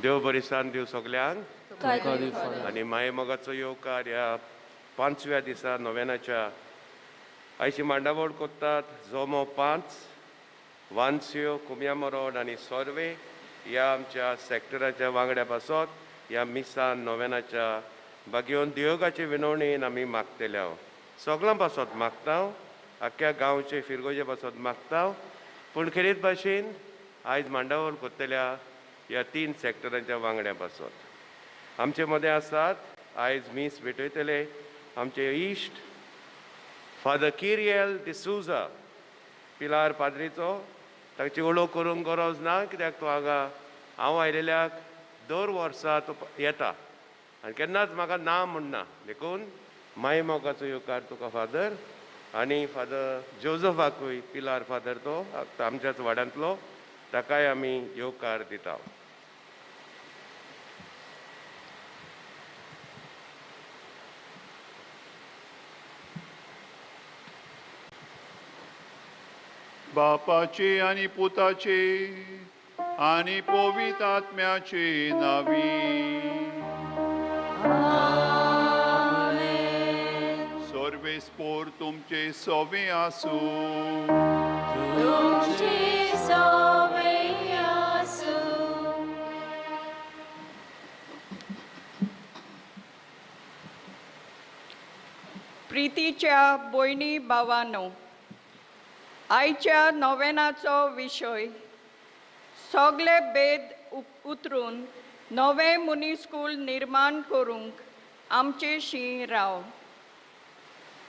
देव बरी सांज दिवं सगल्यांक आनी माये मोगाचो येवकार ह्या पांचव्या दिसा नोव्यानाच्या. आयची मांडावळ कोत्तात जोमो 5, वानस्यो, कुमयामरोड आनी सोर्वे ह्या आमच्या सॅक्टराच्या वांगड्या पासत ह्या मिसान नोव्यानाच्या बागेवन दियोगाचे विनवणेन आमी मागतले. हांव सगळ्यां पासत मागता, आख्ख्या गांवचे फिरगोजे पासत मागता, पूण खेरीत भाशेन आयज मांडावळ कोत्तल्या ह्या 3 सॅक्टरांच्या वांगड्या पासत. आमचे मदें आसात आयज मीस भेटयतले आमचे इश्ट फादर किरियल डिसूजा, पिलार पाद्रीचो. ताची उलोव करूंक गरज ना, कित्याक तो हांगा हांव आयलेल्याक दर वर्सा तो येता आनी केन्नाच म्हाका ना म्हणना. देखून माय मोगाचो येवकार तुका फादर. आनी फादर जोजफाकूय, पिलार फादर, तो आमच्याच वाड्यांतलो, ताकाय आमी येवकार दिता. बापाचे आनी पुताचे आनी पवित्र आत्म्याचे नावी. सर्वेस्पोर तुमचे सोवे आसूं. तुमचे सोवे आसूं. प्रितीच्या भयणी भावानो, आयच्या नोवेनाचो विशय सगळे भेद उतरून नवें मनीसकूल निर्माण करूंक आमचे शी राव.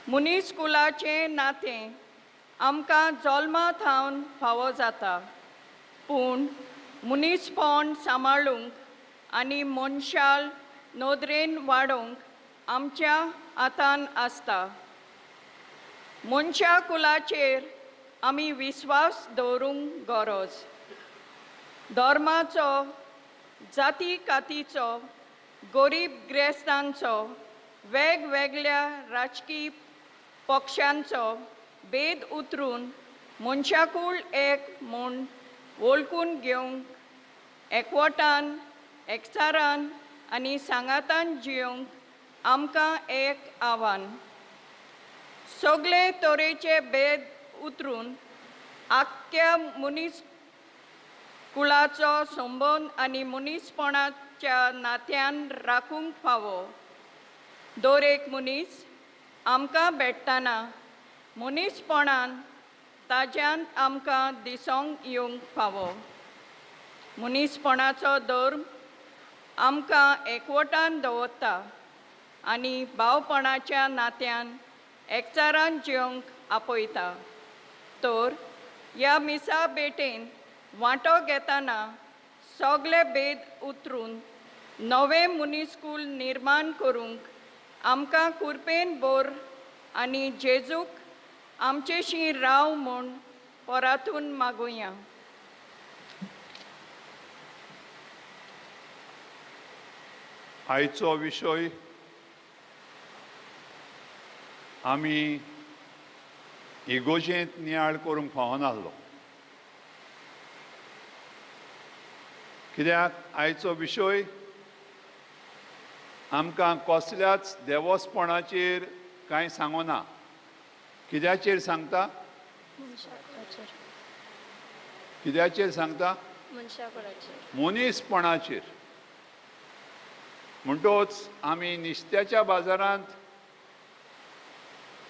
मनीसकुलाचें नातें आमकां जल्मा थावन फावो जाता, पूण मनीसपण सांबाळूंक आनी मनशाल नदरेन वाडोवंक आमच्या हातान आसता. मनशा कुलाचेर आमी विस्वास दवरूंक गरज. धर्माचो, जाती कातीचो, गरीब ग्रेस्तांचो, वेगवेगळ्या राजकी पक्षांचो भेद उतरून मनशाकूळ एक म्हूण वळखून घेवंक, एकवटान, एकचारान आनी सांगातान जियोंक आमकां एक आव्हान. सगळे तरेचे भेद उतरून आख्ख्या मनीस कुळाचो संबंद आनी मनीसपणाच्या नात्यान राखूंक फावो. दर एक मनीस आमकां भेटतना मनीसपणान ताज्यान आमकां दिसोंक येवंक फावो. मनीसपणाचो धर्म आमकां एकवटान दवरता आनी भावपणाच्या नात्यान एकचारान जिवंक आपयता. तर ह्या मिसा भेटेन वांटो घेतना सगळे भेद उतरून नवें मनीसकूल निर्माण करूंक आमकां कुरपेन बोर आनी जेजूक आमचेशी राव म्हूण परातून मागुया. आयचो विशय आमी इगोजेंत नियाळ करूंक फावनासलो, कित्याक आयचो विशय आमकां कसल्याच देवसपणाचेर कांय सांगना. कित्याचेर सांगता? कित्याचेर सांगता? मनीसपणाचेर. म्हणटोच आमी निस्त्याच्या बाजारांत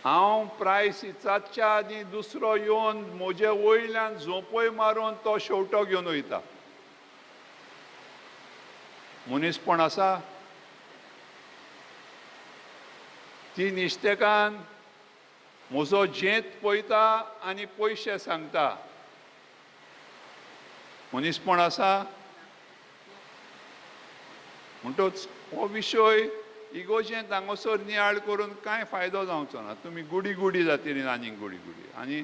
हांव प्रायस इचाच्या आदीं दुसरो येवन म्हजे वयल्यान झोंपय मारून तो शेवटो घेवन वयता. मनीसपण आसा ती निस्तेकान म्हजो झेत पळयता आनी पयशे सांगता. मनीसपण आसा. म्हणटोच हो विशय इगोजेंत हांगासर नियाळ करून कांय फायदो जावचो ना. तुमी गुडी गुडी जातली आनीक गुडी गुडी. आनी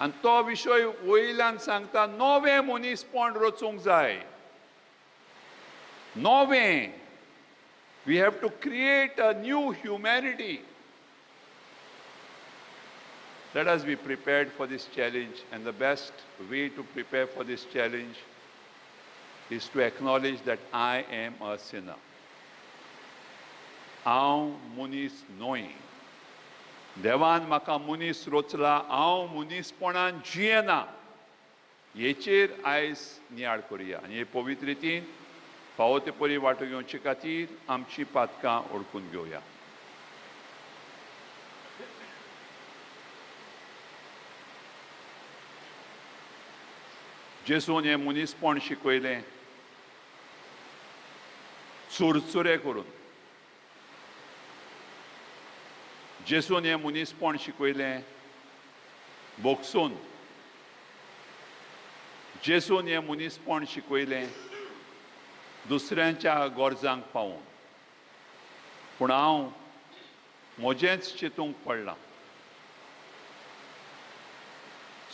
आनी तो विशय वयल्यान सांगता नवें मनीसपण रचूंक जाय. नवें. We have to create a new humanity. Let us be prepared for this challenge, and the best way to prepare for this challenge is to acknowledge that I am a sinner. हांव मनीस न्हय, देवान म्हाका मनीस रचला, हांव मनीसपणान जियेना. हेचेर आयज नियाळ करुया आनी हे पवित्र रितीन फावो ते परी वांटो घेवचे खातीर आमची पातकां ओळखून घेवया. जेजून हें मनीसपण शिकयलें चुरचुरे करून. जेजून हें मनीसपण शिकयलें भोगसून. जेजून हें मनीसपण शिकयलें दुसऱ्यांच्या गरजांक पावून. पूण हांव म्हजेंच चिंतूंक पडलां.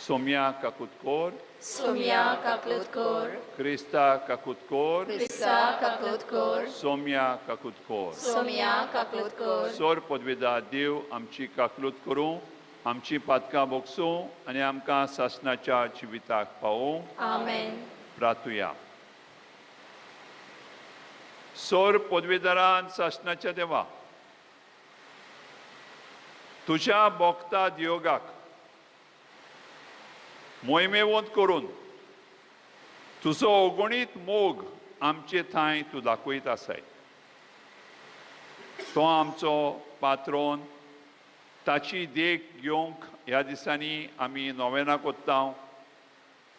सोम्या काकुतकोर, सोम्या काकुतकोर, क्रिस्ता काकुतकोर, क्रिस्ता काकुतकोर, सोम्या काकुतकोर, सोम्या काकुतकोर. सोर पदवेदा देव आमची काकलूत करूं, आमची पातकां भोगसूं आनी आमकां सासणाच्या जिविताक पावूं. आमेन. प्रातुया. सोर पदवेदारान सासणाच्या देवा, तुज्या भोगता दियोगाक मोहिमेवंत करून तुजो अगणीत मोग आमचे थांय तूं दाखयत आसाय. तो आमचो पात्रोन, ताची देख घेवंक ह्या दिसांनी आमी नोवेनां कोत्ता.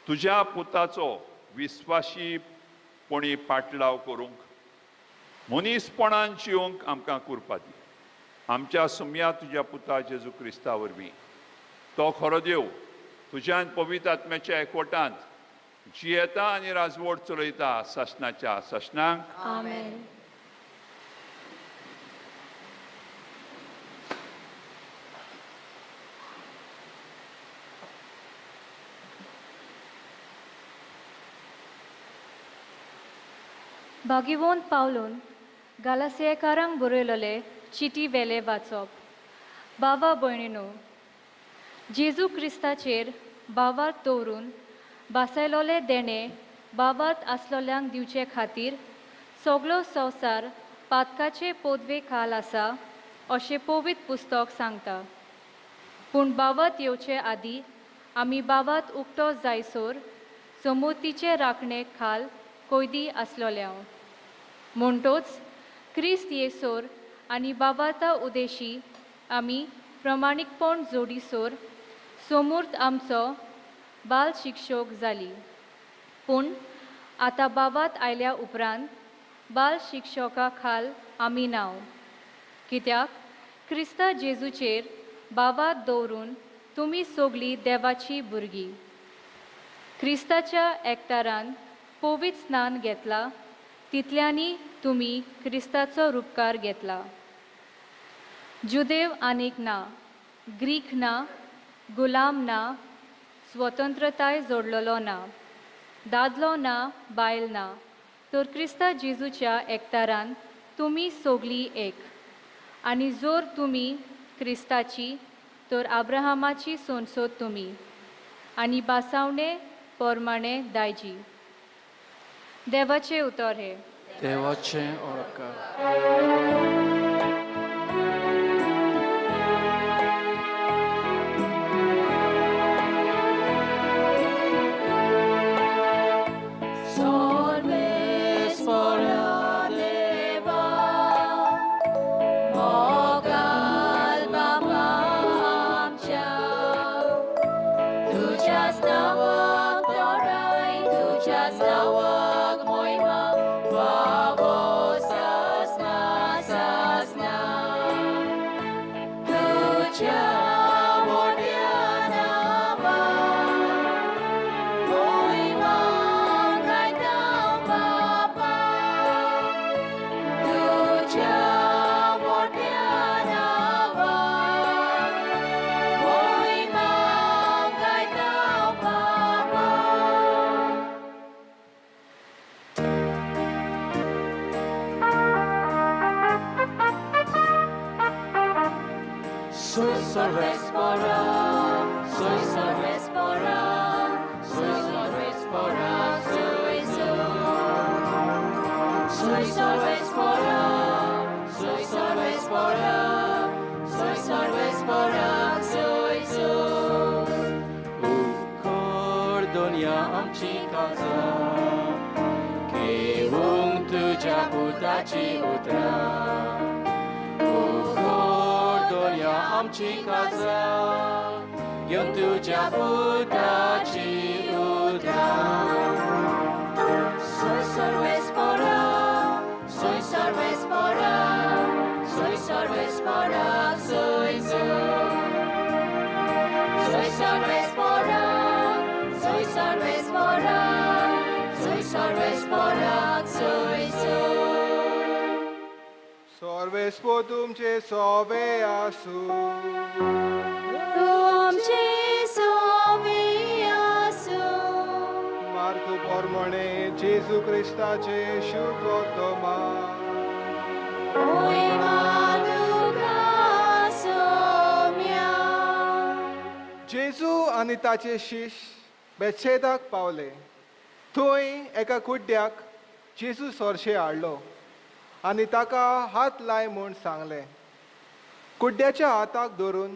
तुज्या पुताचो विस्वाशीपणी पाटलाव करूंक, मनीसपणान जिवंक आमकां कुरपा दी. आमच्या सुम्या तुज्या पुता जेजू क्रिस्ता वरवीं. तो खरो देव तुज्यान पवित्र आत्म्याच्या एकवटांत जियेता आनी राजवट चलयता सासणाच्या सासणांक. आमेन. भागिवंत पावलून गालासियेकारांक बरयलोले चिटी वेले वाचप. बाबा भयणीनो, जेजू क्रिस्ताचेर बावार्थ दवरून बासायलोले देणें बावार्थ आसलोल्यांक दिवचे खातीर सगलो संवसार पातकाचे पोदवे खाल आसा अशें पवित्र पुस्तक सांगता. पूण बावात येवचे आदीं आमी बावात उक्तो जायसर समोतीचे राखणे खाल कोयदी आसलोल्या. म्हणटोच क्रिस्त येसर आनी बाबाता उदेशी आमी प्रमाणीकपण जोडीसर सोमूर्त आमचो बाल शिक्षक जाली. पूण आतां बाबात आयल्या उपरांत बाल शिक्षका खाल आमी नांव, कित्याक क्रिस्ता जेजूचेर बाबात दवरून तुमी सगळीं देवाची भुरगीं. क्रिस्ताच्या एकतारान पवित्र स्नान घेतला तितल्यांनी तुमी क्रिस्ताचो रुपकार घेतला. जुदेव आनीक ना, ग्रीक ना, गुलाम ना, स्वतंत्रताय जोडलेलो ना, दादलो ना, बायल ना, तर क्रिस्ता जेजूच्या एकतारान तुमी सगळीं एक. आनी जर तुमी क्रिस्ताची तर आब्राहामाची सोनसोत तुमी आनी बासावणे पोरमाणे दायजी. देवाचें उतर हें. देवाचें ओळख. Soy sol respora, soy sol. espora, soy sarvespora, soy sarvespora, soy soy. उखोड दोनया आमची काजां घेवंक तुज्या पुताची उतरां उखोड दोनया आमची काजां घेवंक तुज्या पुताची उतरां. Soy sarvespora, soy sarvespora, soy sarvespora, soy soy. Soy sarvespora, soy sarvespora, soy sarvespora, soy soy. सर्वेस्पोर तुमचे सोवे आसूं. तुमचे सोवे आसूं. मार्कू पोरमणे जेजू क्रिस्ताचे शुभ वर्तमान. मोहिमा तुका सोम्या. जेजू आनी ताचे शिश्य बेतशेदाक पावले. थंय एका कुड्ड्याक जेजू सोरशे हाडलो आनी ताका हात लाय म्हूण सांगलें. कुड्ड्याच्या हाताक धरून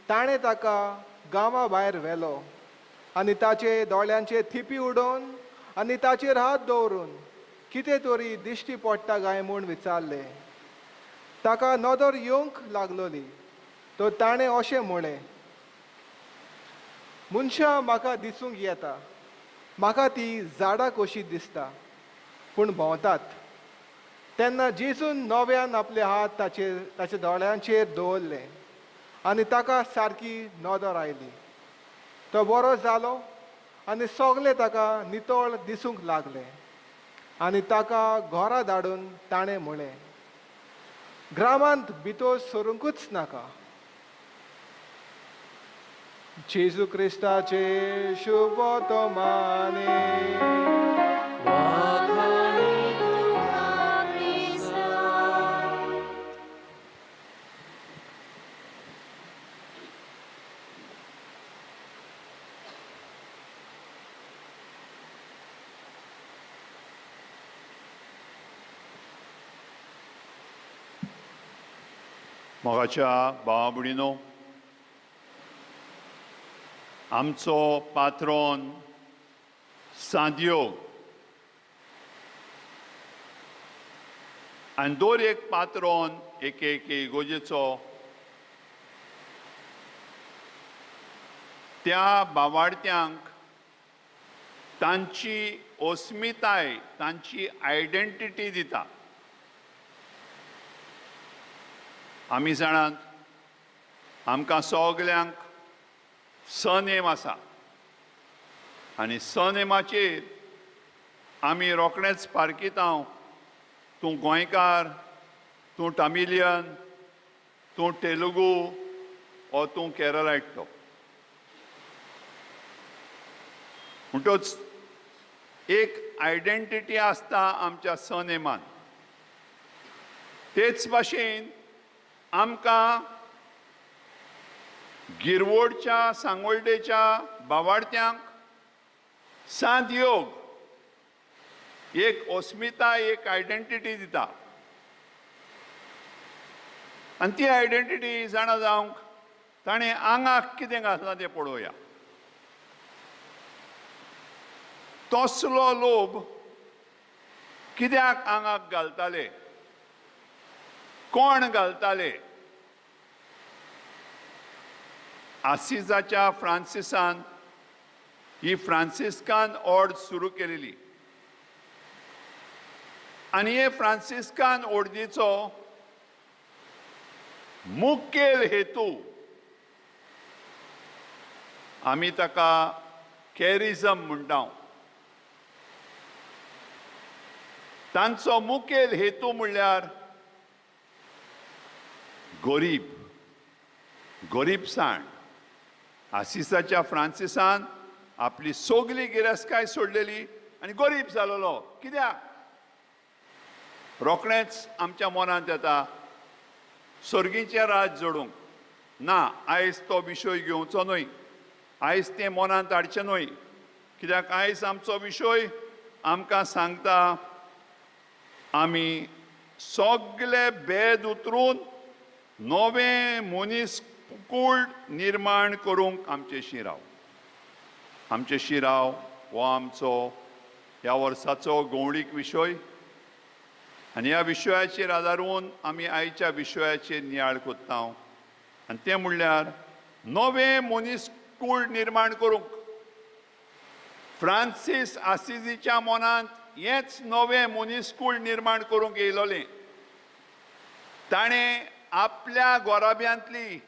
ताणें ताका गांवा भायर व्हेलो आनी ताचे दोळ्यांचेर थिपी उडोवन आनी ताचेर हात दवरून कितें तरी दिश्टी पडटा काय म्हूण विचारलें. ताका नदर येवंक लागलोली तर ताणें अशें म्हळें, मनशां म्हाका दिसूंक येता, म्हाका ती झाडां कशीं दिसता पूण भोंवतात. तेन्ना जेजून नव्यान आपले हात ताचेर ताच्या दोळ्यांचेर दवरले आनी ताका सारकी नदर आयली. तो बरो जालो आनी सगळे ताका नितळ दिसूंक लागले. आनी ताका घरा धाडून ताणें म्हळें, ग्रामांत भितर सरूंकूच नाका. जेजू क्रिस्ताचे शुभ वर्तमाने. वाखाणी तुका क्रिस्ता. मोगाच्या भावा भयणीनो, आमचो पात्रोन सांदियोग आनी दर एक पात्रोन एक एक इगोजेचो त्या बावाडत्यांक तांची अस्मिताय, तांची आयडेंटिटी दिता. आमी जाणात आमकां सगल्यांक सनेम आसा आनी सनेमाचेर आमी रोखडेच पारखिता, तूं गोंयकार, तूं तामिलियन, तूं तेलुगू ओ तूं केरलायट. तो म्हणटच एक आयडेंटिटी आसता आमच्या सनेमान. तेच भाशेन आमकां गिरवडच्या सांगोल्डेच्या बावाडत्यांक सांत योग एक अस्मिताय, एक आयडेंटिटी दिता आनी ती आयडेंटिटी जाणा जावंक ताणें आंगाक कितें घातलां तें पळोवया. तसलो लोभ कित्याक आंगाक घालताले, कोण घालताले? आसिजाच्या फ्रांसिसान ही फ्रांसिस्कान ऑर्ड सुरू केलेली आनी हे फ्रांसिस्कान ओर्दीचो मुखेल हेतू आमी ताका कॅरिझम म्हणटा. तांचो मुखेल हेतू म्हणल्यार गरीब, गरीबसाण. आसिसाच्या फ्रांसिसान आपली सगली गिरेस्तकाय सोडलेली आनी गरीब जालोलो. कित्याक? रोखडेंच आमच्या मनांत येता सर्गीचें राज जोडूंक. ना, आयज तो विशय घेवचो न्हय, आयज तें मनांत हाडचें न्हय, कित्याक आयज आमचो विशय आमकां सांगता आमी सगळे भेद उतरून नवें मनीस कूळ निर्माण करूंक आमचे शिराव. आमचे शिराव हो आमचो ह्या वर्साचो गौणीक विशय आनी ह्या विशयाचेर आदारून आमी आयच्या विशयाचेर नियाळ कोत्ता आनी तें म्हणल्यार नवें मनीस कूळ निर्माण करूंक. फ्रांसीस आसिजीच्या मनांत हेंच नवें मनीसकूळ निर्माण करूंक येयलोलें. ताणें आपल्या गोराब्यांतली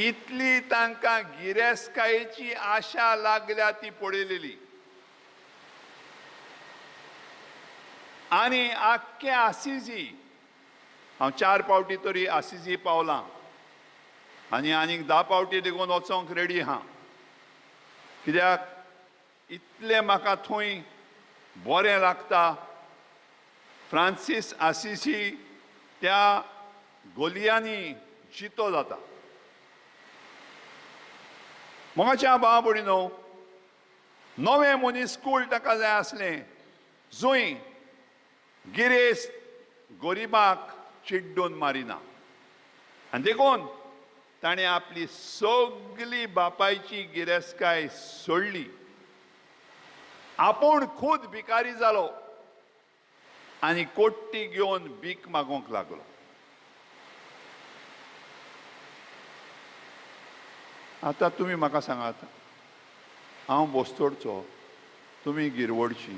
इतली तांकां गिरेस्तकायेची आशा लागल्या ती पळयलेली आनी आख्खे आसिजी, हांव 4 फावटी तरी आसिजी पावलां आनी आनीक 10 फावटी देखून वचोंक रेडी आहा. कित्याक इतलें म्हाका थंय बरें लागता. फ्रांसीस आसिसी त्या गोलयांनी जितो जाता. मोगाच्या भाव भयणीनो, नवें मनीस कूळ ताका जाय आसलें जंय गिरेस्त गरिबाक चिड्डून मारिना आनी देखून ताणें आपली सगली बापायची गिरेस्तकाय सोडली. आपूण खूद भिकारी जालो आनी कोट्टी घेवन भीक मागूंक लागलो. आतां तुमी म्हाका सांगात, हांव बोस्तोडचो, तुमी गिरवडची,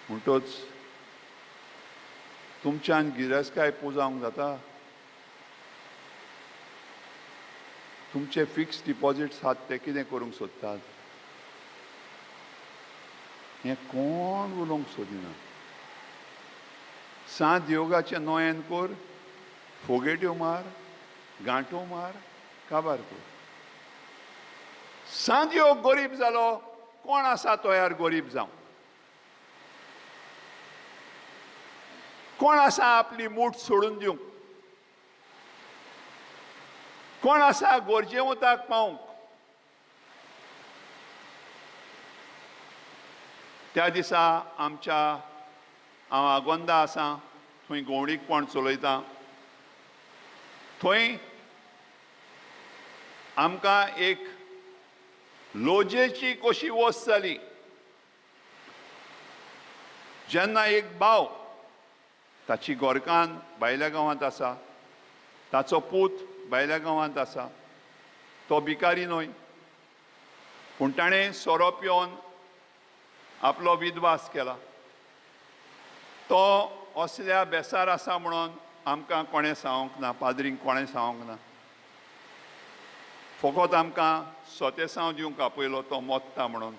म्हणटच तुमच्यान गिरेस्तकाय पुजावंक जाता? तुमचे फिक्स डिपॉजिट्स आहात ते कितें करूंक सोदतात हें कोण उलोवंक सोदिना. सांत योगाचें नोयन कर, फोगेट्यो मार, गांठो मार, काबार कर. सांत योग गरीब जालो, कोण आसा तयार गरीब जावं? कोण आसा आपली मूठ सोडून दिवंक? कोण आसा गरजेवंताक पावंक? त्या दिसा आमच्या हांव आगोंदा आसा, थंय गौणीकपण चलयता. थंय आमकां एक लोजेची कशी वस्त जाली. जेन्ना एक भाव, ताची गोरकान भायल्या गांवांत आसा, ताचो पूत भायल्या गांवांत आसा, तो भिकारी न्हय, पूण ताणें सोरो पिवन आपलो विद्वास केला. तो असल्या बेसार आसा म्हणून आमकां कोणें सांगूंक ना, पाद्रींक कोणें सांगूंक ना. फकत आमकां सोतेसांव दिवंक आपयलो, तो मोत्ता म्हणून.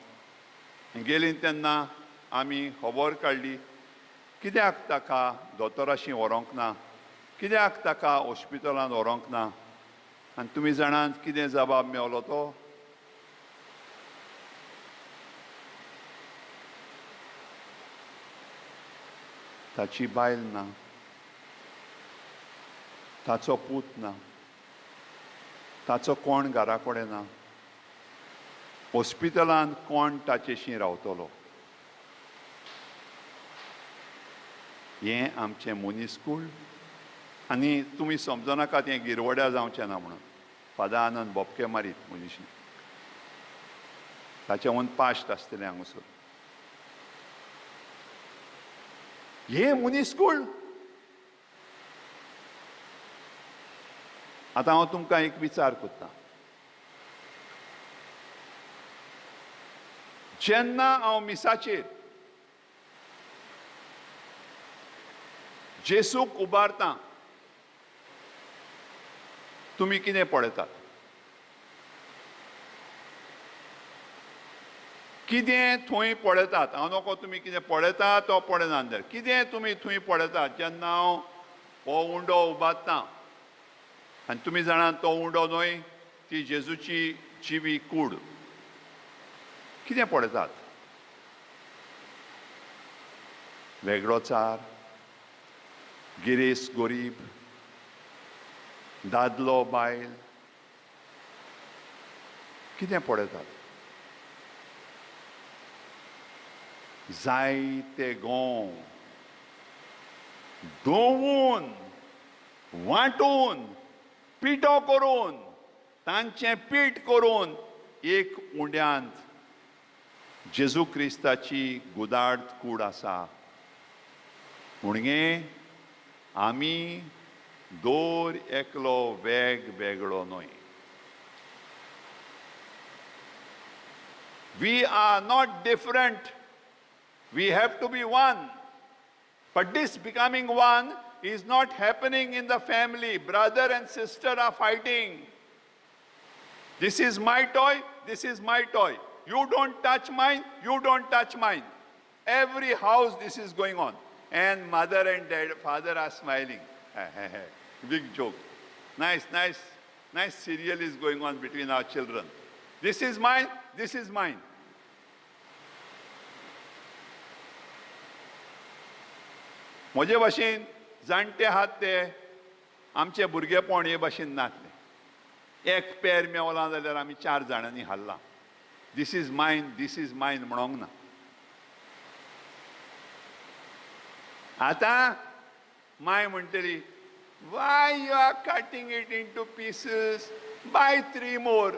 गेलीं तेन्ना आमी खबर काडली, कित्याक ताका दोतोराशी व्हरोंक ना, कित्याक ताका हॉस्पिटलांत व्हरोंक ना? आनी तुमी जाणात कितें जबाब मेवलो तो? ताची बायल ना, ताचो पूत ना, ताचो कोण घरा कडेन ना, हॉस्पिटलांत कोण ताचेशी रावतलो? हें आमचें मनीसकूळ. आनी तुमी समजनाका तें गिरवड्या जावचें ना म्हणून. फादर आनंद बोपके मारीत म्हजेशी, ताचें हून पाश्ट आसतलें हांगासर. हें मनीसकूळ. आतां हांव तुमकां एक विचार करतां. जेन्ना हांव मिसाचेर जेसूक उबारता, तुमी कितें पळयतात? कितें थंय पळयतात? हांव नको तुमी कितें पळयता तो पळयना जाल्यार कितें तुमी थंय पळयतात? जेन्ना हांव हो उंडो उबारता आनी तुमी जाणात तो उंडो न्हय, ती जेजूची जिवी कूड. कितें पळयतात? वेगळोचार, गिरेस्त गोरीब, दादलो बायल, कितें पळयतात? जायते गोंव धोवून वांटून पिठो करून तांचें पीठ करून एक उंड्यांत जेजू क्रिस्ताची गुदाड कूड आसा. म्हणगे आमी दर एकलो वेगवेगळो न्हय. We are not different. We have to be one. But this becoming one is not happening in the family. Brother and sister are fighting. This is my toy, this is my toy. You don't touch mine, you don't touch mine. Every house this is going on. And mother and dad, father are smiling. Big joke. Nice, nice, nice serial is going on between our children. This is mine, this is mine. म्हजे भाशेन जाणटे आहात ते आमचे भुरगेपण हे भाशेन नासलें. एक पेर मेवलां जाल्यार आमी 4 जाणांनी हाडलां. This is mine, this is mine म्हणोंक ना. आतां माय म्हणटली, why you are cutting it into pieces? Buy 3 more.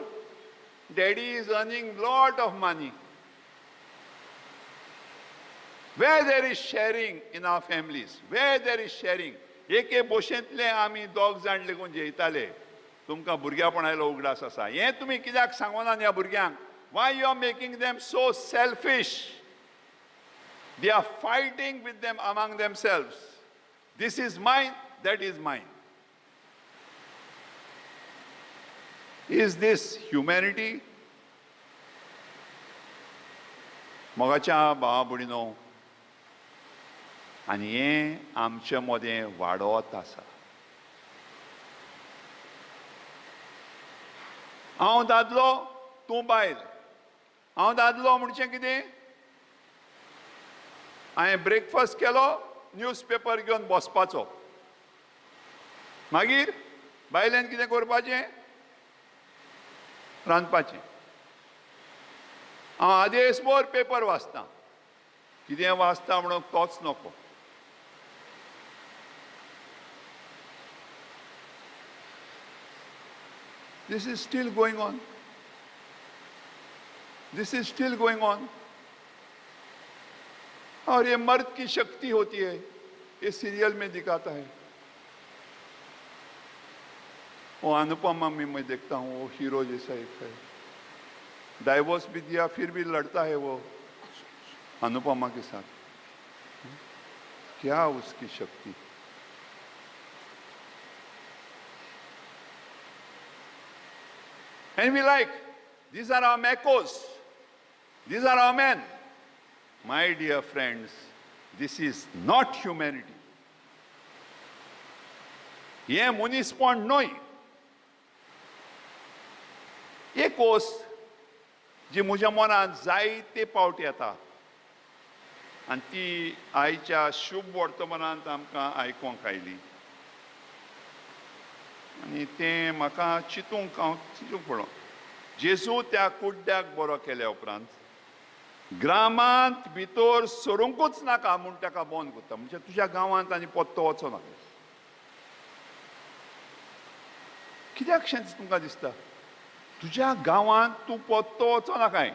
Daddy is earning lot of money. Where there is sharing in our families, where there is sharing, एके बोशेंतले आमी 2 जाण लेगून जेयताले. तुमकां भुरग्यापणायलो उगडास आसा. हें तुमी कित्याक सांगोना ह्या भुरग्यांक? Why you are making them so selfish? They are fighting with them among themselves. This is mine, that is mine. Is this humanity? मोगाच्या भावा भयणीनो, आनी हें आमचे मदें वाडत आसा. हांव दादलो, तूं बायल. हांव दादलो म्हणचें कितें? हांवें ब्रेकफास्ट केलो, न्यूज पेपर घेवन बसपाचो. मागीर बायलेन कितें करपाचें? रांदपाचें. हांव आदेसभर पेपर वाचतां. कितें वाचता म्हणून तोच नको. This is still going on. This is still going on. और ये मर्द की शक्ति होती है, ये सीरियल में दिखाता है. वो अनुपमा में मैं देखता हूँ, वो हीरो जैसा एक है. डाइवोर्स भी दिया फिर भी लड़ता है वो अनुपमा के साथ. क्या उसकी शक्ति! And we like, these are our mekos, these are our men. My dear friends, this is not humanity. हें मनीसपण न्हय. एक वस्त जी म्हज्या मनांत जायते पावटी येता आनी ती आयच्या शुभ वर्तमानांत आमकां आयकूंक आयली आनी तें म्हाका चिंतूंक हांव चिंतूंक पडलो. जेजू त्या कुड्ड्याक बरो केल्या उपरांत ग्रामांत भितर सरूंकूच नाका म्हूण ताका बंद करता. म्हणजे तुज्या गांवांत आनी पत्तो वचो नाका. कित्याक शें तुमकां दिसता? तुज्या गांवांत तूं पत्तो वचो नाकाय,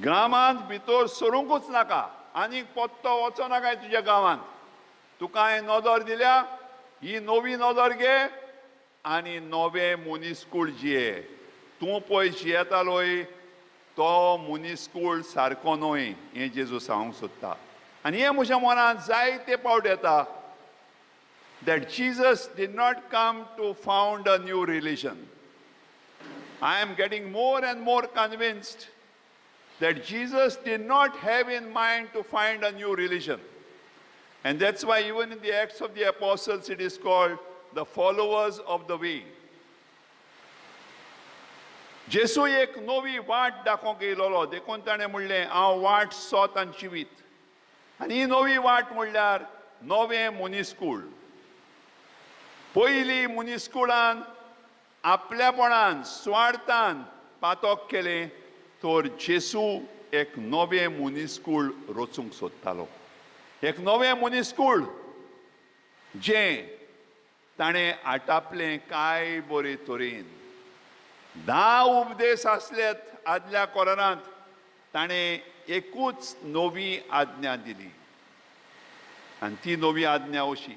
ग्रामांत भितर सरूंकूच नाका, आनीक पत्तो वचो नाकाय तुज्या गांवांत. तुका हांवें नदर दिल्या, ही नवी नदर घे आनी नवें मनीसकूळ जिये. तूं पळय जियेतालोय तो मनीसकूळ सारको न्हय, हें जेजू सांगूंक सोदता. आनी हें म्हज्या मनांत जायते पावट येता that Jesus did not come to found a new religion. I am getting more and more convinced that Jesus did not have in mind to find a new religion. And that's why even in the Acts of the Apostles it is called the followers of the way. जेजू एक नवी वाट दाखोवंक येयलोलो, देखून ताणें म्हणलें हांव वाट सोत आनी जिवीत. आनी ही नवी वाट म्हणल्यार नवें मनीसकूळ. पयलीं मनीसकुळान आपल्यापणान स्वार्थान पातोक केलें, तर जेजू एक नवें मनीसकूळ रचूंक सोदतालो. एक नवें मनीसकूळ जें ताणें आटापलें काय बरे तरेन. 10 उपदेश आसलेत आदल्या कोरांत, ताणें एकूच नवी आज्ञा दिली आनी ती नवी आज्ञा अशी,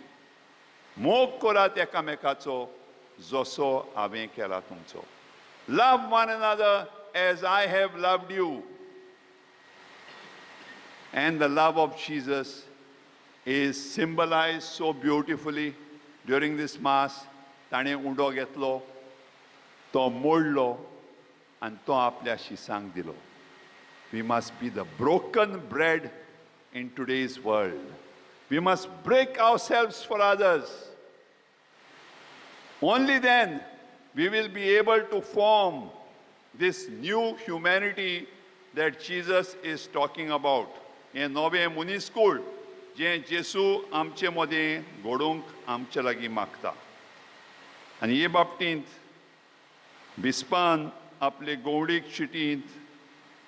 मोग करात एकामेकाचो जसो हांवें केला तुमचो. Love one another as I have loved you. And the love of Jesus is symbolized so beautifully during this mass. ताणें उंडो घेतलो, तो मोडलो आनी तो आपल्या शिसांक दिलो. We must be the broken bread in today's world. We must break ourselves for others. Only then we will be able to form this new humanity that Jesus is talking about. हें नवें मनीसकूळ जें जेसू आमचे मदें घडोवंक आमचे लागीं मागता. आनी हे बाबतींत बिस्पान आपले गौडीक चिटींत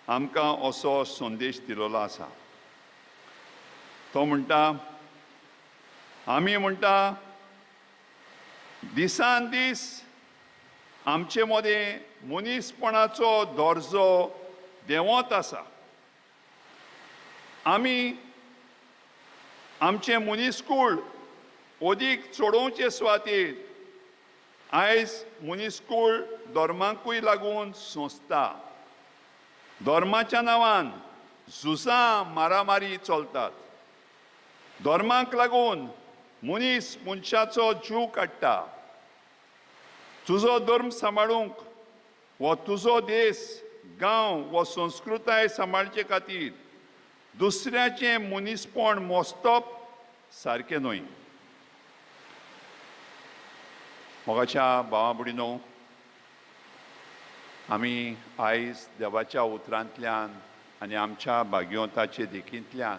आमकां असो संदेश दिलोलो आसा. तो म्हणटा, आमी म्हणटा दिसान दीस आमचे मदें मनीसपणाचो दर्जो देंवत आसा. आमी आमचें मनीसकूळ अदीक चडोवचे सुवातेर आयज मनीसकूळ धर्माकूय लागून सोंसता. धर्माच्या नांवान झुजां मारामारी चलतात. धर्माक लागून मनीस मनशाचो जीव काडटा. तुजो धर्म सांबाळूंक वो तुजो देश, गांव वो संस्कृताय सांबाळचे खातीर दुसऱ्याचें मनीसपण मोस्तप सारकें न्हय. मोगाच्या भावा भयणीनो, आमी आयज देवाच्या उतरांतल्यान आनी आमच्या भाग्यवंताचे देखींतल्यान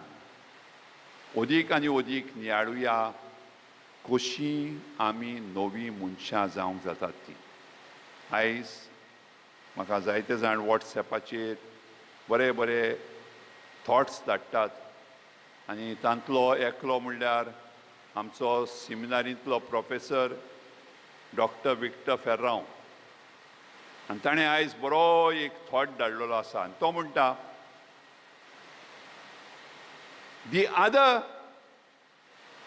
अदीक आनी अदीक नियाळुया कशीं आमी नवीं मनशां जावंक जातात ती. आयज म्हाका जायते जाण वॉट्सएपाचेर बरे बरे थॉट्स धाडटात आनी तांतलो एकलो म्हणल्यार आमचो सिमिनारींतलो प्रोफेसर डॉक्टर विक्टर फेर्रांव, आनी ताणें आयज बरो एक थॉट धाडलेलो आसा आनी तो म्हणटा, the other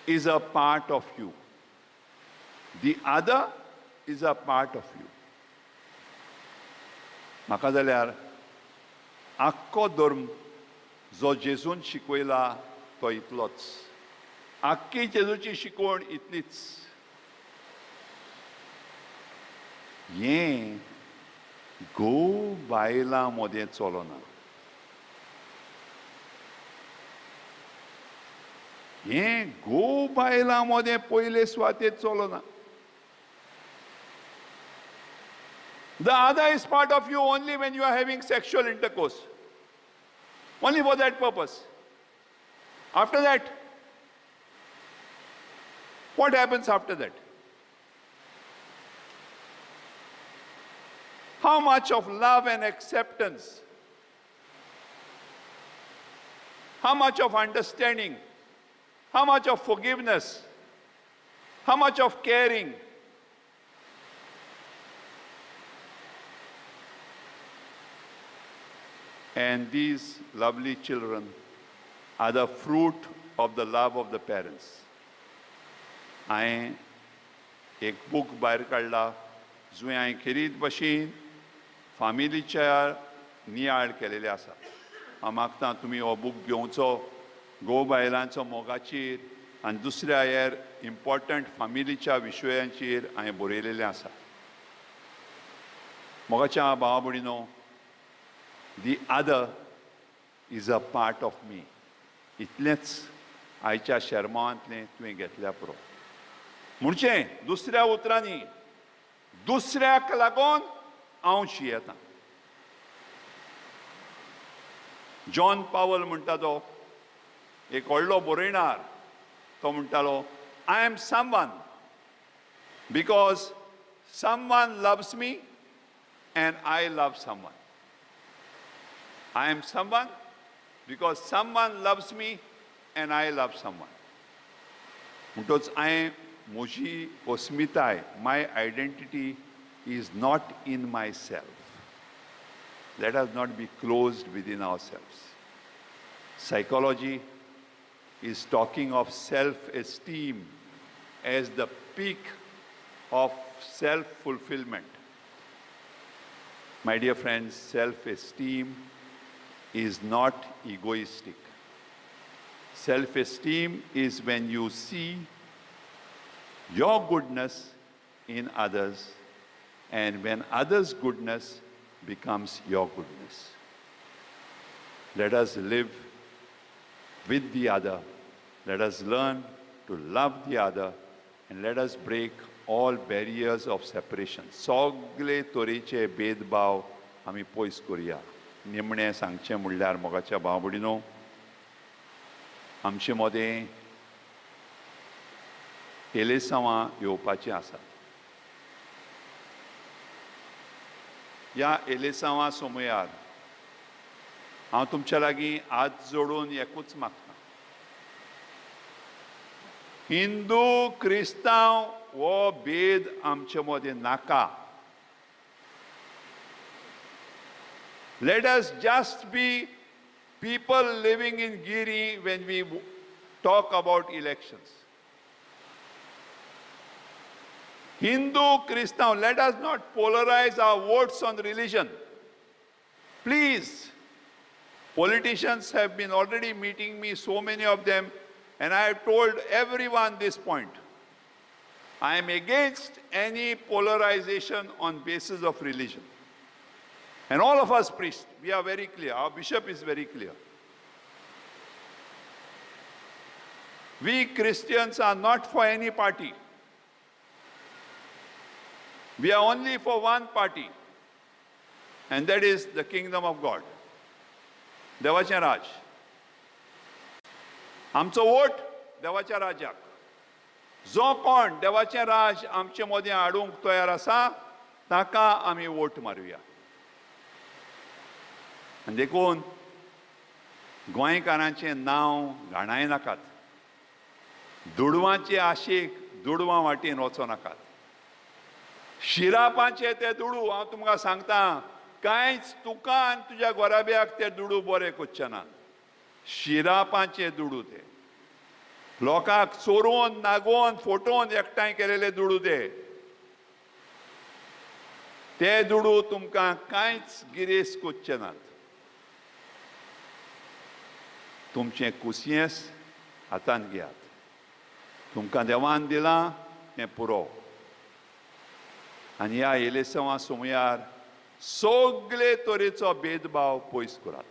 is a part of you. The other is a part of you. म्हाका जाल्यार आख्खो धर्म जो जेजून शिकयला तो इतलोच, आख्खी जेजूची शिकवण इतलीच. हें घोव बायलां मदें चलना. हें घोव बायलां मदें पयले सुवातेर चलना. The other is part of you only when you are having sexual intercourse. Only for that purpose. After that, what happens after that? How much of love and acceptance? How much of understanding? How much of forgiveness? How much of caring? And these lovely children are the fruit of the love of the parents. हांवें एक book भायर काडला जंय हांवें खेरीत भशेन फामिलीच्या नियाळ केलेले आसा. हांव मागता तुमी हो बूक घेवचो, घोव बायलांचो मोगाचेर आनी दुसऱ्या हेर इम्पॉर्टंट फामिलीच्या विशयांचेर हांवें बरयलेलें आसा. मोगाच्या भावा भयणीनो, the other is a part of me. इतलेंच आयच्या शेर्मांवांतलें तुवें घेतल्या पुरो. म्हणचे दुसऱ्या उतरांनी दुसऱ्याक लागून हांव शियेता. जॉन पावल म्हणटा तो एक व्हडलो बरयणार, तो म्हणटालो, I am someone because someone loves me and I love someone. I am someone because someone loves me and I love someone. म्हणटच हांवें म्हजी अस्मिताय, my identity is not in myself. Let us not be closed within ourselves. Psychology is talking of self-esteem as the peak of self-fulfillment. My dear friends, self-esteem is not egoistic. Self-esteem is when you see your goodness in others and when others' goodness becomes your goodness. Let us live with the other. Let us learn to love the other, and let us break all barriers of separation. सगळे तरेचे भेदभाव आमी पयस करुया. निमणें सांगचें म्हणल्यार मोगाच्या भाव भयणीनो, आमचे मदें एलेसांवां येवपाचीं आसात. ह्या एलेसांवां समयार हांव तुमच्या लागीं हात जोडून एकूच मागता, हिंदू क्रिस्तांव हो भेद आमचे मदें नाका. Let us just be people living in Giri when we talk about elections. Hindu, Christian, let us not polarize our votes on religion. Please. Politicians have been already meeting me, so many of them, and I have told everyone this point. I am against any polarization on basis of religion. And all of us priests, we are very clear. Our bishop is very clear. We Christians are not for any party. We are only for one party, and that is the kingdom of God. देवाचें राज. आमचो vote देवाच्या राज्याक. जो कोण देवाचें राज आमचे मदें हाडूंक तयार आसा ताका आमी वोट मारुया. आनी देखून गोंयकारांचें नांव घाणाय नाकात, दुडवांचे आशेक दुडवां वाटेन वचो नाकात. शिरापांचे ते दुडू हांव तुमकां सांगता, कांयच तुका आनी तुज्या गोराब्याक ते दुडू बरे करचे ना. शिरापांचे दुडू ते लोकांक चोरून नागोवन फोटोवन एकठांय केलेले दुडू ते. ते दुडू तुमकां कांयच गिरेस्त करचे नात. तुमचें कुसियेंस हातांत घेयात. तुमकां देवान दिलां तें पुरो. आनी ह्या एलेसांवां समयार सगळे तरेचो भेदभाव पयस करात.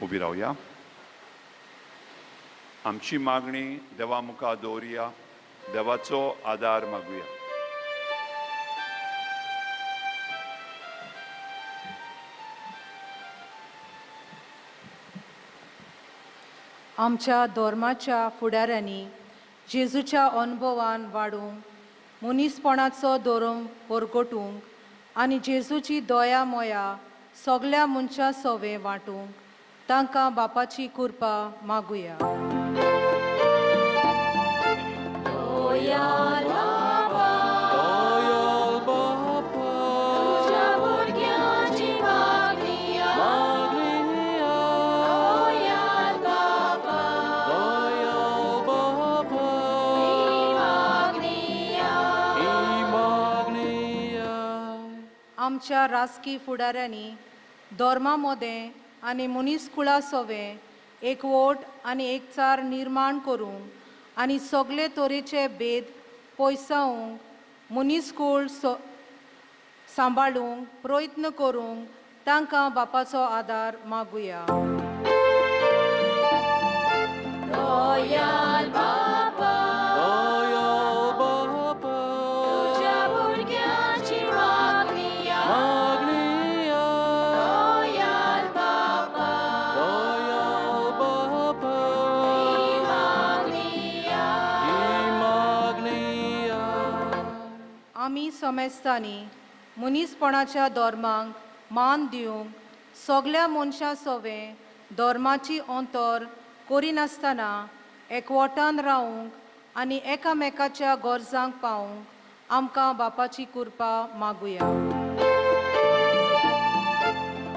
उबी रावया. आमची मागणी देवा मुखार दवरुया. देवाचो आदार मागुया. आमच्या धर्माच्या फुडाऱ्यांनी जेजूच्या अनुभवान वाडूंक, मनीसपणाचो धर्म परगटूंक आनी जेजूची दया मोया सगल्या मनशां सवे वांटूंक तांकां बापाची कृपा मागुया. आमच्या राजकी फुडाऱ्यांनी धर्मा मदें आनी मनीसकुळा सवें एकवट आनी एकचार निर्माण करूंक आनी सगळे तरेचे भेद पयसावंक मनीसकूळ सांबाळूंक प्रयत्न करूंक तांकां बापाचो आदार मागुया. आमी समेस्तांनी मनीसपणाच्या धर्मांक मान दिवंक सगल्या मनशां सवें धर्माची अंतर करिनासतना एकवटान रावूंक आनी एकामेकाच्या गरजांक पावूंक आमकां बापाची कृपा मागुया.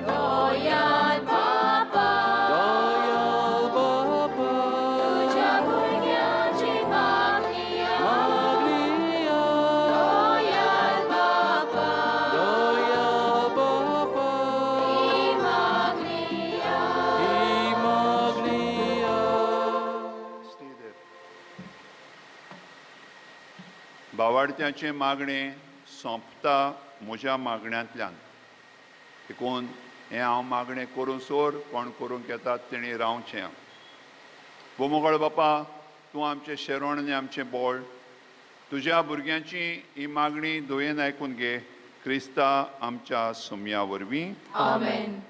दयाल बापा, दयाळ बापा, तुज्या भुरग्यांची मागणी मागणिया. दयाल बापा, दयाळ बापा, ही मागणी ही मागणिया. बावाडत्याचें मागणें सोंपता म्हज्या मागण्यांतल्यान. देखून हें हांव मागणें करूं सोर कोण करूंक येतात तेणी रावचें. बोमोगळ बापा, तूं आमचें शेरोण आनी आमचें बोळ. तुज्या भुरग्यांची ही मागणी दयेन आयकून घे, क्रिस्ता आमच्या सुमया वरवीं. आमेन.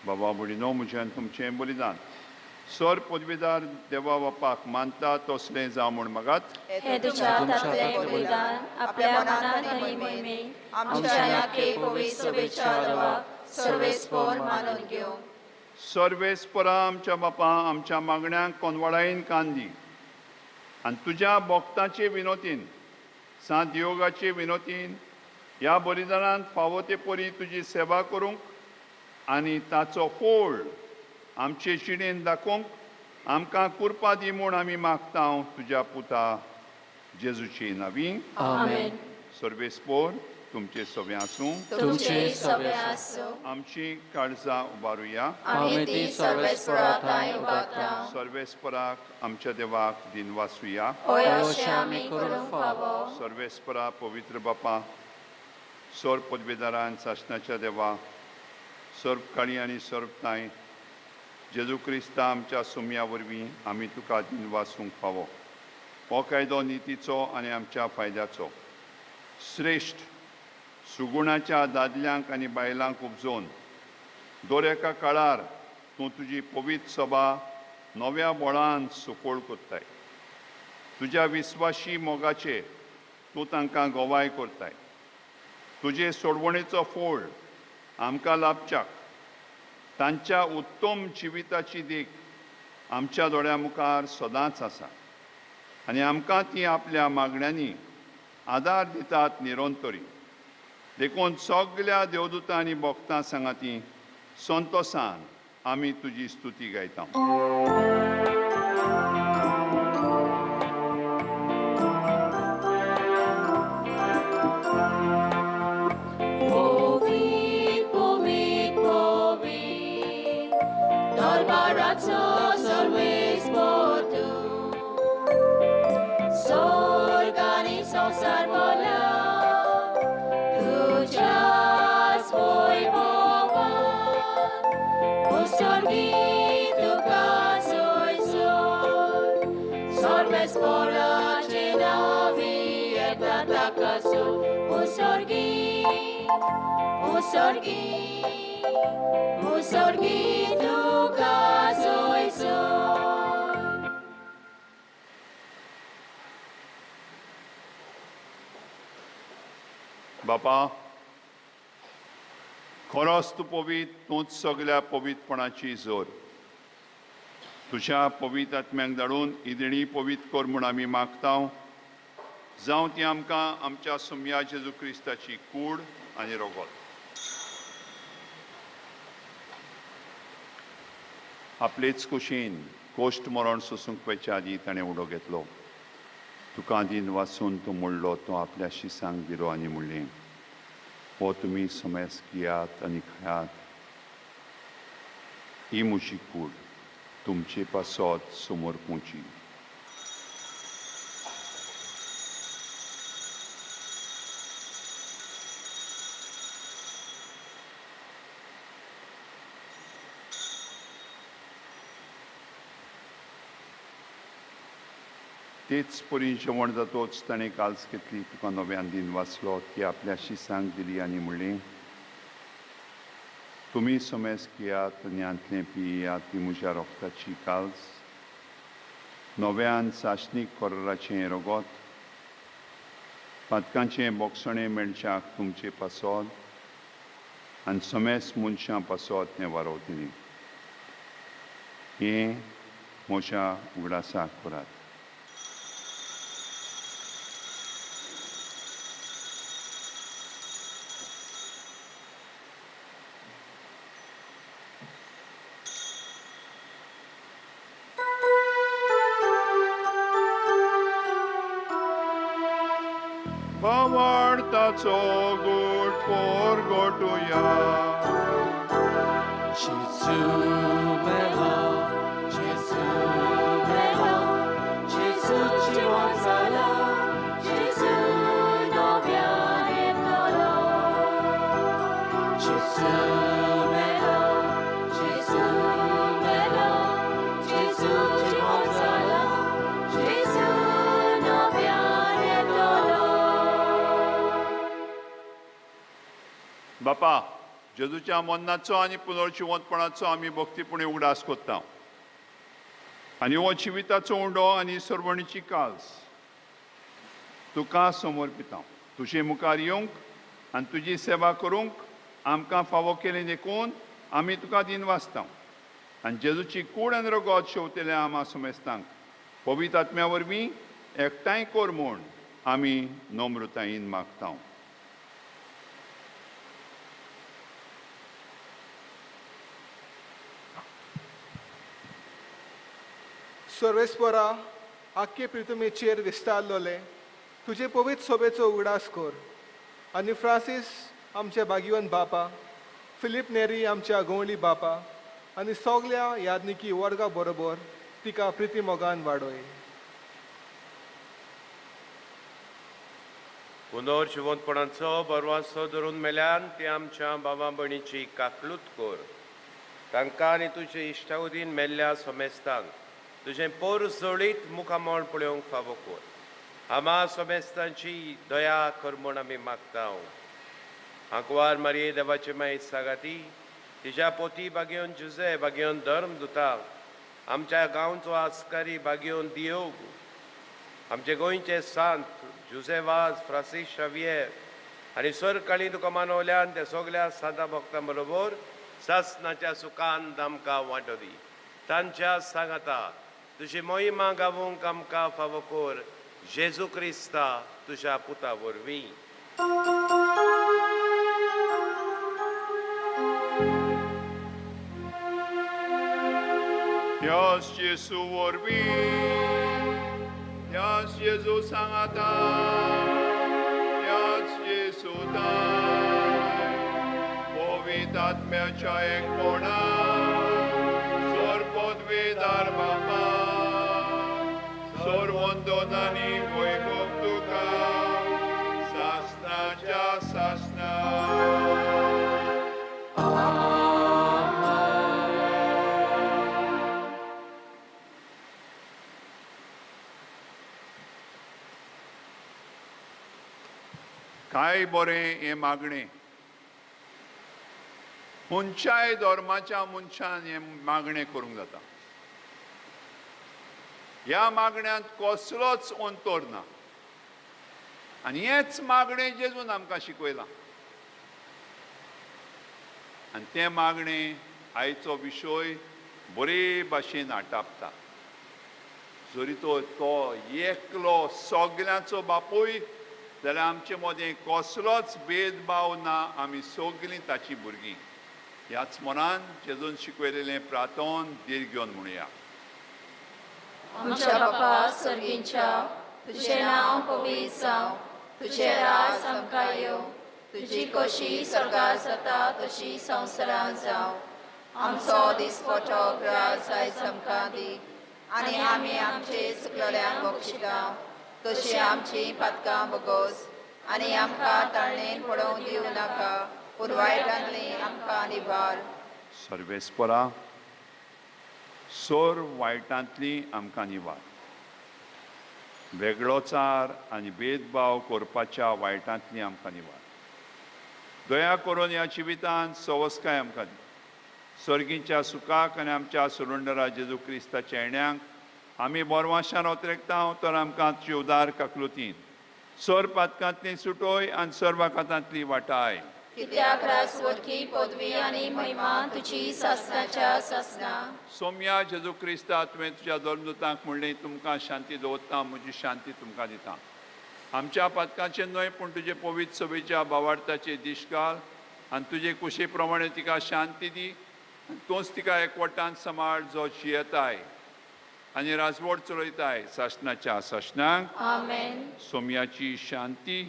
बाबा भयणीनो, म्हजें तुमचें बलिदान सर पदवीदार देवा बापाक मानता तसलें जावं म्हूण मागात. हें तुज्या हातांतलें बलिदान आपल्या मनात आनी मोहिमेक आमच्या ह्या पवित्र सभेच्या देवाक सर्वेस्पोर मानून घेवंक. सर्वेस्परा आमच्या बापा, आमच्या मागण्यांक कोनवाळायेन कान दी आनी तुज्या भक्ताचे विनोतीन, सांत योगाचे विनोतीन ह्या बलिदानांत फावो ते परी तुजी सेवा करूंक आनी ताचो फोळ आमचे जिणेन दाखोवंक आमकां कृपा दी म्हूण आमी मागता तुज्या पुता जेजूची नावी. आमेन. सर्वेस्पोर तुमचे सगळें आसूं. तुमचे सगळे आसूं. आमची काळजां उबारुया. आमी ती सर्वेस्परा थांय उबारता. सर्वेस्पराक आमच्या देवाक दिनवासुया. हय, अशें आमी करूंक फावो. सर्वेस्परा पवित्र बापा, सोर पदवेदारान सासणाच्या देवा, सर्व काळी आनी सर्व तांय जेजू क्रिस्ता आमच्या सुमया वरवीं आमी तुका दिनवासूंक फावो. हो कायदो नितीचो आनी आमच्या फायद्याचो श्रेश्ठ सुगुणाच्या दादल्यांक आनी बायलांक उपजोवन दर एका काळार तूं तुजी पवित्र सभा नव्या बळान सुफळ करताय. तुज्या विस्वाशी मोगाचे तूं तांकां गवाय करताय. तुजे सोडवणेचो फोळ आमकां लाभच्याक तांच्या उत्तम जिविताची देख आमच्या दोळ्या मुखार सदांच आसा आनी आमकां ती आपल्या मागण्यांनी आदार दितात निरंतरी. देखून सगल्या देवदूतां आनी भक्तां सांगाती संतोसान आमी तुजी स्तुती गायता. Povit, povit, povit, दरबाराचो सर्वेस्पोर तूं. स्वर्ग आनी संवसार भरला तुज्याच वैभवान. उत्सर्गी तुका सोयसोर, सर्वेस्पोराचे नांवी येता ताका सोड. उत्सर्गी, उत्सर्गी, उत्सर्गी तुका सोयसोर. बापा, खरोच तूं पवीत, तूंच सगल्या पवित्रपणाची जोर. तुज्या पवीत आत्म्याक धाडून ही देणी पवीत कर म्हूण आमी मागता. जावं ती आमकां आमच्या सुमया जेजू क्रिस्ताची कूड आनी रोगोत. आपलेच कुशीन कोश्ट मरण सोसूंक वचच्या आदीं ताणें उडो घेतलो. तुका दिन वाचून तूं मोडलो, तो आपल्या शिसांक दिलो आनी म्हणलें, हो तुमी समेस घेयात आनी खायात, ही म्हजी कूड तुमचे पासत समर्पूची. तेच परी जेवण जातोच ताणें काल्स घेतली, तुका नव्यान दिन वाचलो, ती आपल्या शिसांक दिली आनी म्हणलें, तुमी समेस घेयात आनी हांतलें पियात, ती म्हज्या रोगताची काल्स, नव्यान सासणीक कोराचें रोगोत, पातकांचें बोगसणें मेळच्याक तुमचे पासत आनी समेस मनशां पासत हें वारवतली. हें म्हज्या उगडासाक करात. ताचो गोट पोरगोटुया. जेजू मेलो, जेजू मेलो, जेजू जिवन जाला, जेजू नव्यान येतलो. जेजू मेलो, जेजू मेलो, जेजू जिवन जाला, जेजू नव्यान येतलो. बापा, जेजूच्या मरणाचो आनी पुनर्जिवंतपणाचो आमी भक्तीपणी उगडास करता आनी हो जिविताचो उंडो आनी सर्वणीची काल्स तुका समर्पिता. तुजे मुखार येवंक आनी तुजी सेवा करूंक आमकां फावो केली देखून आमी तुका दिन वाचता. आनी जेजूची कूड आनी रगत शेवतेल्या आमा समेस्तांक पवित्र आत्म्या वरवीं एकठांय कर म्हूण आमी नम्रतायेन मागता. सर्वेस्परा, आख्खे प्रितुमेचेर विस्तारलोले तुजे पवित्र सोबेचो उगडास कर आनी फ्रांसीस आमच्या भाग्यवन बापा, फिलीप नेरी आमच्या गवळी बापा आनी सगल्या यादनिकी वर्गा बरोबर तिका प्रिती मोगान वाडोय. पुनर्जिवंतपणाचो बरवासो धरून मेल्यान ते आमच्या बाबा भयणीची काकलूत कर. तांकां आनी तुजे इश्टावदीन मेल्ल्या समेस्तांक तुजें पोर जळीत मुखामळ पळोवंक फावो कर. आमा समेस्तांची दया कर म्हूण आमी मागता. आंकवार मारये देवाचे माई सागाती, तिज्या पोती बागेवन जुजे बागेवन धर्म दुता, आमच्या गांवचो आस्कारी बागेवन दियोग, आमचे गोंयचे सांत जुजे वाज, फ्रांसीस शावियर आनी सरकाळी तुका मानवल्यान त्या सगल्या सांता भक्तां बरोबर सासनाच्या सुखान आमकां वांटो दी. तांच्या सांगाता तुजी मोहिमा गावोंक आमकां फावो कर, जेजू क्रिस्ता तुज्या पुता वरवीं. त्याच जेजू वरवीं, त्याच जेजू सांगाता, त्याच जेजू ताय, पवित्र आत्म्याच्या एकपणान सर्वपदवीदार बापा, सर्वंदनानी वैभव तुका सासनाच्या सासना. काय बरें हें मागणें. खंयच्याय धर्माच्या मनशान हें मागणें करूंक जाता. ह्या मागण्यांत कसलोच अंतर ना. आनी हेंच मागणें जेजून आमकां शिकयलां आनी तें मागणें आयचो विशय बरे भाशेन आटापता. जरी तो तो एकलो सगल्यांचो बापूय जाल्यार आमचे मदें कसलोच भेदभाव ना, आमी सगलीं ताचीं भुरगीं. ह्याच मनान जेजून शिकयलेलें प्रार्थन धीर घेवन म्हणुया. आमच्या बापा सर्गींच्या, तुजें नांव पवित्र जावं, तुजें राज आमकां येवं, तुजी कशी स्वर्गार जाता तशी संवसारांत जावं. आमचो दिसपटो ग्रास आयज आमकां दी आनी आमी आमचे चुकलेल्यांक बक्षिता तशी आमची पातकां बोगोस आनी आमकां ताळणेन पडोवंक दिवं नाका, पूण वायटांतली आमकां निवार. सर्वेस्परा, सोर वायटांतली आमकां निवार. वेगळोचार आनी भेदभाव करपाच्या वायटांतली आमकां निवार. दया करून ह्या जिवितांत सवस्काय आमकां दी. सर्गीच्या सुखाक आनी आमच्या सुरुंडरा जेजू क्रिस्ताच्या येण्यांक आमी बोरवाशान ओतरेकता तर आमकां तुजी उदार काकलुतीन सर पातकांतली सुटोय आनी सर्वाकातांतली वाटाय. कित्याक राजवटकी पदवी आनी महिमा तुजी सासणाच्या सासणा. सोम्या जेजू क्रिस्ता, तुवें तुज्या धर्मदूतांक म्हणलें, तुमकां शांती दवरता, म्हजी शांती तुमकां दिता. आमच्या पातकांचें न्हय पूण तुजे पवित्र सभेच्या भावार्थाचे दीश घाल आनी तुजे कुशी प्रमाणे तिका शांती दी. तूंच तिका एकवटान सांबाळ जो जियेताय आनी राजवट चलयताय सासणाच्या सासणाक. आमेन. सोम्याची शांती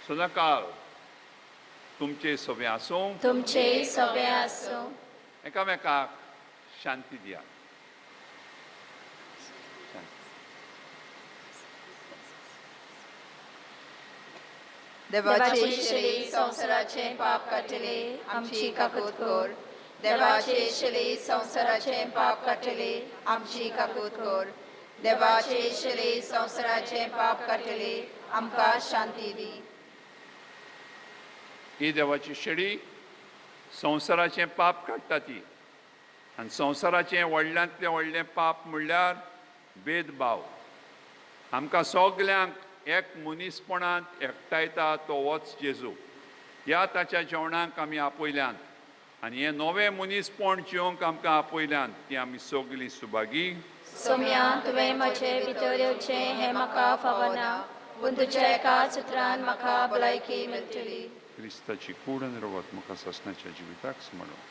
सदांकाळ तुमचे सगळे आसूं, तुमचे सगळे आसूं. एकामेकाक शांती दिया. देवाचे शिले संवसाराचे पाप काडटले, आमची काकूत कर. देवाचे शिले संवसाराचे पाप काडटले, आमची काकूत कर. देवाचे शिले संवसाराचे पाप काडटले, आमकां शांती दी. ही देवाची शेडी संवसाराचें पाप काडटा ती. आनी संवसाराचें व्हडल्यांतलें व्हडलें पाप म्हणल्यार भेदभाव. आमकां सगल्यांक एक मनीसपणांत एकठांयता तो होच जेजू. ह्या ताच्या जेवणाक आमी आपयल्यात आनी हें नवें मनीसपण जिवंक आमकां आपयल्यात, ती आमी सगलीं सुभागी. सोम्या, तुवें म्हजे भितर येवचें हें म्हाका फावना, पूण तुज्या एका सुत्रान म्हाका भलायकी मेळटली. क्रिस्ताची कूड आनी रगत म्हाका सासणाच्या जिविताक सांबाळूं.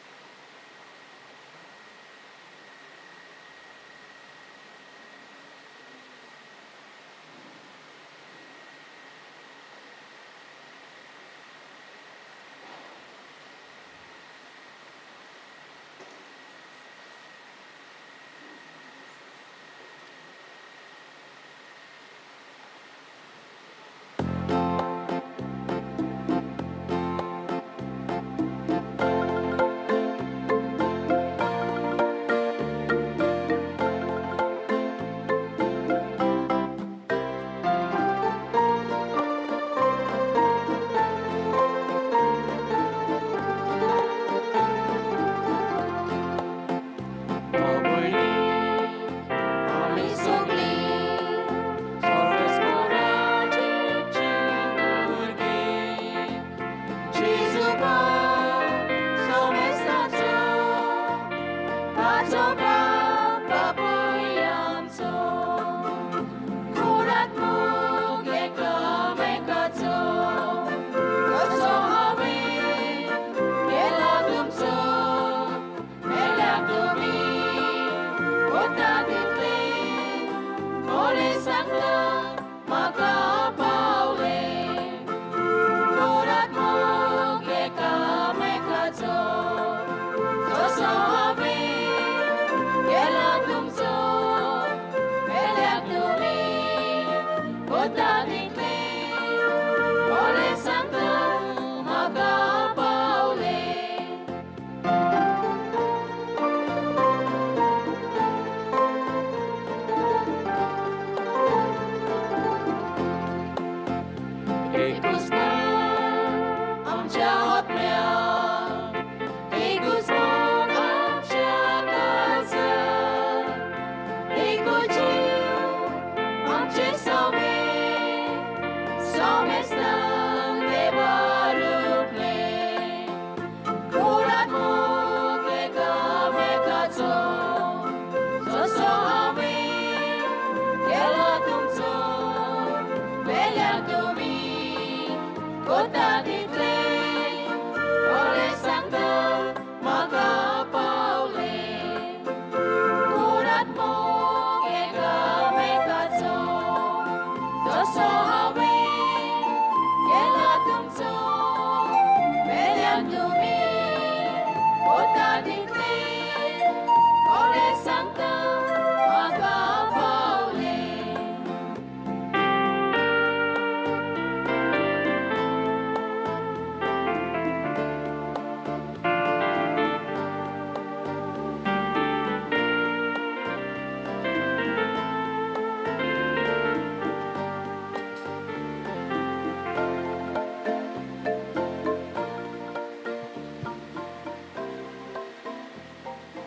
Mekazo, एकामेकाचो जसो हांवें केला तुमचो वेल्यार तुमी कोता तितले खरें सांगता म्हाका पावले कोरात मोग एकामेकाचो जसो हांवें केला तुमचो वेल्यार तुमी कोता तितले खरें सांगता म्हाका पावले.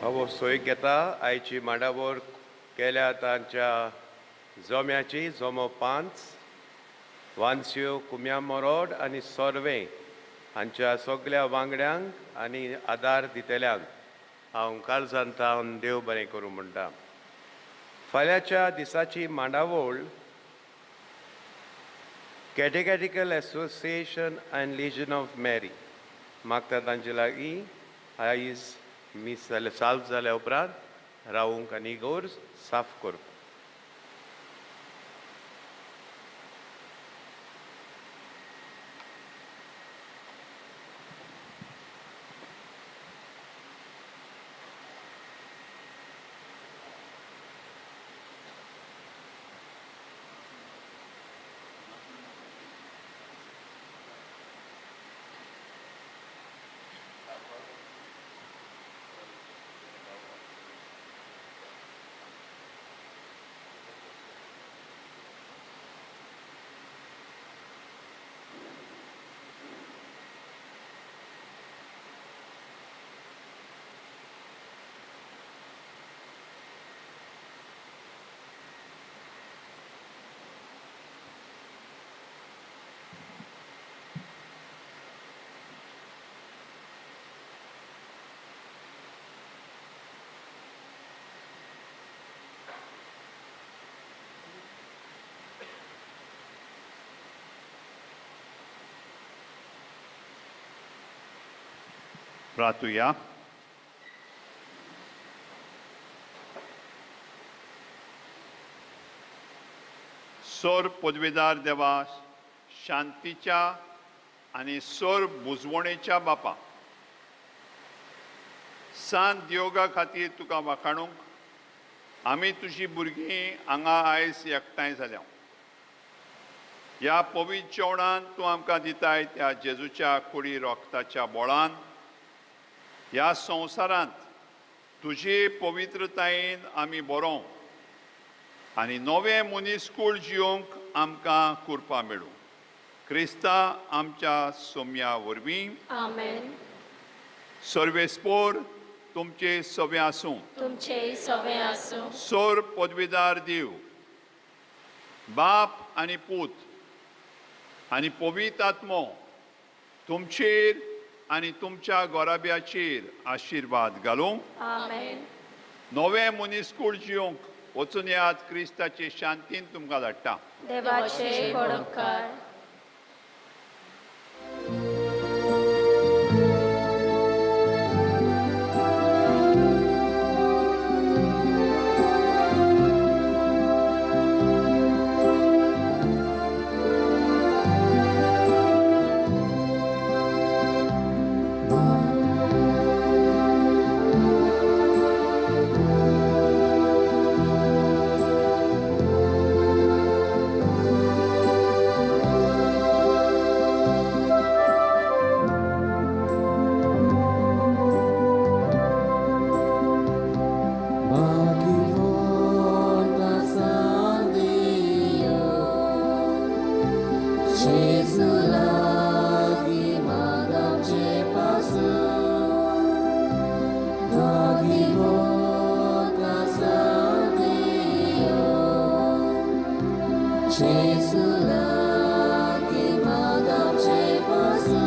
हांव सोय घेता आयची मांडावर केल्या तांच्या जोम्याची जोमो पांच वानस्यो कुम्या मोरोड आनी सोरवें हांच्या सगल्या वांगड्यांक आनी आदार दितल्यांक हांव काळजान तावन देव बरें करूं म्हणटा. फाल्यांच्या दिसाची मांडावळ catechetical association and legion of Mary मागता तांचे लागीं आयज मीस जालें साल्व जाल्या उपरांत रावूंक आनी इगोर्ज साफ करप. प्रार्थुया. सोर पदवीदार देवा, शांतीच्या आनी सोर बुजवणेच्या बापा, सांत योगा खातीर तुका वाखाणूंक आमी तुजी भुरगीं हांगा आयज एकठांय जाल्या. ह्या पवित्र जेवणान तूं आमकां दिताय त्या जेजूच्या कुडी रोगताच्या बोळान ह्या संवसारांत तुजे पवित्रतायेन आमी बरोवंक आनी नवें मनीसकूळ जियोंक आमकां कृपा मेळूं. क्रिस्ता आमच्या सोम्या वरवीं. आमेन. सर्वेस्पोर तुमचे सवे आसूं. तुमचे सवे आसूं. सोर पदवीदार देव बाप आनी पूत आनी पवित्र आत्मो तुमचेर आनी तुमच्या गोराब्याचेर आशिर्वाद घालूं. आमेन. नवें मनीसकूळ जियोंक वचून याद क्रिस्ताचे शांतीन तुमकां धाडटा. देवाचे कोडकार. Gesù lagi madam ce pasun,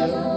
Station.